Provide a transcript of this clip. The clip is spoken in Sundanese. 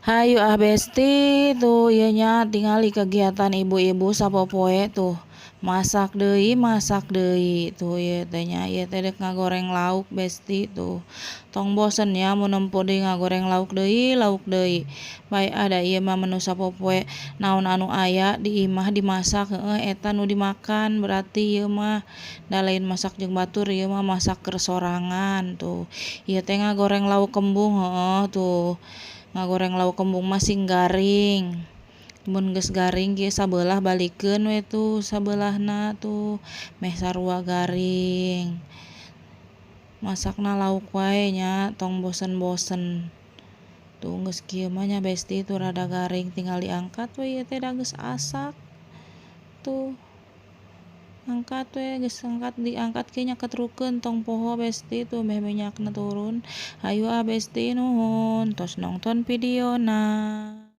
Hayu ah, Besti, tuh ieu nya tingali kegiatan ibu-ibu sapopoe tuh, masak deui tuh ieu teh nya. Ieu teh deuk ngagoreng lauk, Besti, tuh. Tong bosen nya mun nempo deui ngagoreng lauk deui bae ah, da ieu mah menu sapopoe, naon anu aya di imah dimasak, heueuh eta nu dimakan berarti ieu mah, da lain masak jeung batur, ieu mah masak keur sorangan. Tuh, ieu teh ngagoreng lauk kembung, heueuh, tuh ngagoreng lauk kembung mah sing garing. Mun geus garing kieu sabelah, balikeun we tuh sabelahna tuh, meh sarua garing. Masakna lauk wae nya, tong bosen-bosen. Tuh, geus kieu mah nya, Besti, tuh rada garing, tinggal diangkat we ieu teh, da geus asak. Tuh, angkat we, geus angkat, diangkat kieu nya, ketrukeun, tong poho, Besti, tuh meh minyakna turun. Hayu ah, Besti, nuhun tos nongton videona.